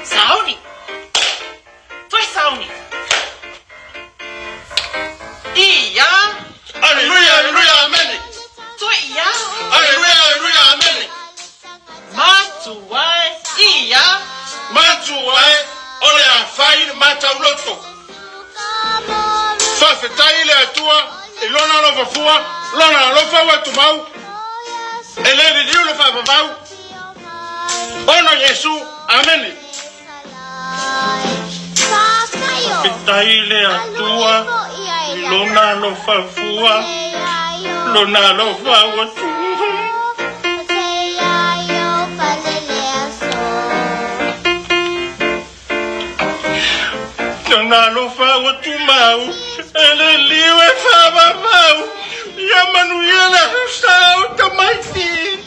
Sauni. Toe sauni. Ia. Aleluia, aleluia, amene. Toe ia. Aleluia, aleluia, amene. Matua e. Ia. Matua e, o le afai le matauloto. Faafetai i le Atua i lona alofa fua, lona alofa ua tumau, e le liliu le faavavau, ona Iesu. Amene. Faafetai i le Atua i lona alofa fua, lona alofa ua tumau. Lona alofa ua tumau, e le liu e faavavau, ia manuia le aso sao tamaiti.